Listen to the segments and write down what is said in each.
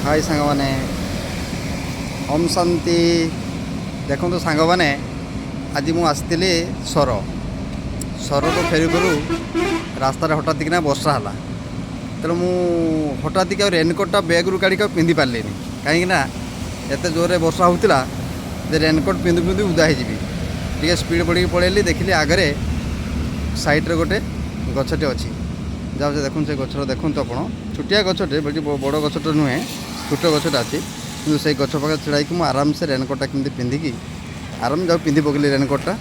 High ସାଙ୍ଗମାନେ, ଓମ୍ ଶାନ୍ତି। ଦେଖନ୍ତୁ ସାଙ୍ଗମାନେ, ଆଜି ମୁଁ ଆସିଥିଲି ସର। ସରରୁ ଫେରୁ ଫେରୁ ରାସ୍ତାରେ ହଠାତ୍ କିନା ବର୍ଷା ହେଲା। ତେଣୁ ମୁଁ ହଠାତ୍ କି ଆଉ ରେନକୋଟ୍ଟା ବ୍ୟାଗ୍ରୁ କାଢ଼ିକି ଆଉ ପିନ୍ଧି ପାରିଲିନି, କାହିଁକିନା ଏତେ ଜୋରରେ ବର୍ଷା ହେଉଥିଲା ଯେ ରେନକୋଟ୍ ପିନ୍ଧୁ ପିନ୍ଧୁ ଓଦା ହେଇଯିବି। ଟିକେ ସ୍ପିଡ଼ ବଢ଼ିକି ପଳେଇଲି। ଦେଖିଲି ଆଗରେ ସାଇଡ଼୍ରେ ଗୋଟେ ଗଛଟେ ଅଛି। ଯାଉଛି, ଦେଖନ୍ତୁ ସେ ଗଛର, ଦେଖନ୍ତୁ ଆପଣ, ଛୋଟିଆ ଗଛଟେ, ବେଶୀ ବଡ଼ ଗଛଟେ ନୁହେଁ, ଛୋଟ ଗଛଟା ଅଛି। କିନ୍ତୁ ସେଇ ଗଛ ପାଖରେ ଛିଡ଼ା ହେଇକି ମୁଁ ଆରାମସେ ରେନକୋଟ୍ଟା କେମିତି ପିନ୍ଧିକି ଆରାମ ଯାଉ ପିନ୍ଧି ପକେଇଲି ରେନକୋଟ୍ଟା।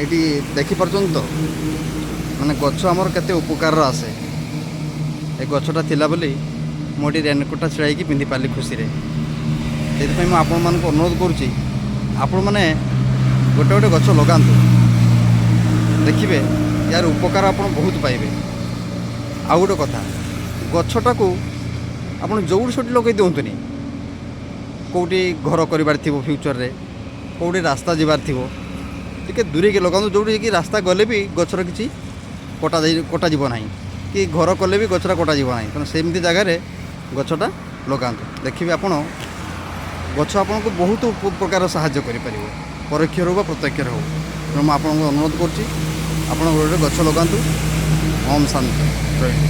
ଏଇଠି ଦେଖିପାରୁଛନ୍ତି ତ, ମାନେ ଗଛ ଆମର କେତେ ଉପକାରର ଆସେ। ଏ ଗଛଟା ଥିଲା ବୋଲି ମୁଁ ଏଠି ରେନକୋଟ୍ଟା ଛିଡ଼ା ହେଇକି ପିନ୍ଧି ପାରିଲି ଖୁସିରେ। ସେଥିପାଇଁ ମୁଁ ଆପଣମାନଙ୍କୁ ଅନୁରୋଧ କରୁଛି, ଆପଣମାନେ ଗୋଟେ ଗୋଟେ ଗଛ ଲଗାନ୍ତୁ, ଦେଖିବେ ୟାର ଉପକାର ଆପଣ ବହୁତ ପାଇବେ। ଆଉ ଗୋଟେ କଥା, ଗଛଟାକୁ ଆପଣ ଯେଉଁଠି ସେଠି ଲଗାଇ ଦିଅନ୍ତୁନି। କେଉଁଠି ଘର କରିବାର ଥିବ ଫ୍ୟୁଚର୍ରେ, କେଉଁଠି ରାସ୍ତା ଯିବାର ଥିବ, ଟିକେ ଦୂରେଇକି ଲଗାନ୍ତୁ, ଯେଉଁଠି କି ରାସ୍ତା ଗଲେ ବି ଗଛର କିଛି କଟା ଯାଇ କଟାଯିବ ନାହିଁ କି ଘର କଲେ ବି ଗଛଟା କଟାଯିବ ନାହିଁ। ତେଣୁ ସେମିତି ଜାଗାରେ ଗଛଟା ଲଗାନ୍ତୁ। ଦେଖିବେ ଆପଣ, ଗଛ ଆପଣଙ୍କୁ ବହୁତ ପ୍ରକାର ସାହାଯ୍ୟ କରିପାରିବ, ପରୋକ୍ଷରେ ହେଉ ବା ପ୍ରତ୍ୟକ୍ଷରେ ହେଉ। ତେଣୁ ମୁଁ ଆପଣଙ୍କୁ ଅନୁରୋଧ କରୁଛି, ଆପଣ ଗୋଟେ ଗଛ ଲଗାନ୍ତୁ। ଓମ୍ ଶାନ୍ତି, ରହିଲି।